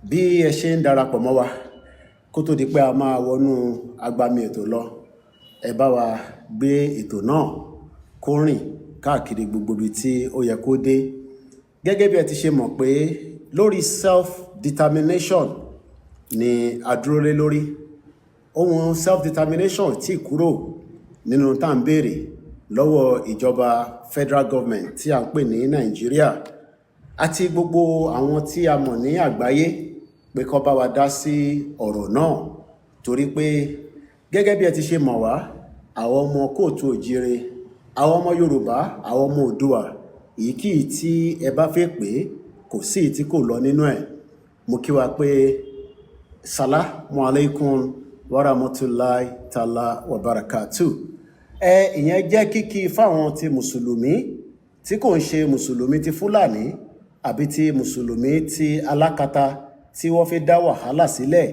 Bí ẹ ṣe ń darapọ̀ mọ́ wa, kó tó di pé a máa wọnú agbami ètò lọ, ẹ bá wa gbé ètò náà kó rìn káàkiri gbogbo ibi tí ó yẹ kó dé. Gẹ́gẹ́ bí ẹ ti ṣe mọ̀ pé lórí self determination ni a dúró lé lórí, ohun self determination tí kúrò nínú tá à ń béèrè lọ́wọ́ ìjọba federal government tí à ń pè ní Nàìjíríà àti gbogbo àwọn tí a mọ̀ ní àgbáyé pé kó bá wa dá sí ọ̀rọ̀ náà, torí pé gẹ́gẹ́ bí ẹ ti ṣe mọ̀ wá, àwọn ọmọ káàárọ̀ oòjíire, àwọn ọmọ Yorùbá, àwọn ọmọ Oòduà, èyíkéyìí tí ẹ bá fẹ́ pé, kò sí èyí tí kò lọ nínú ẹ̀. Mo kí wa pé salamu alaikum warahmatulahi taala wabarakatu. Ẹ ìyẹn jẹ́ kíkí fáwọn ti mùsùlùmí tí kò ń ṣe mùsùlùmí ti Fúlàní àbí ti mùsùlùmí ti alákatá tí wọ́n fi dá wàhálà sílẹ̀.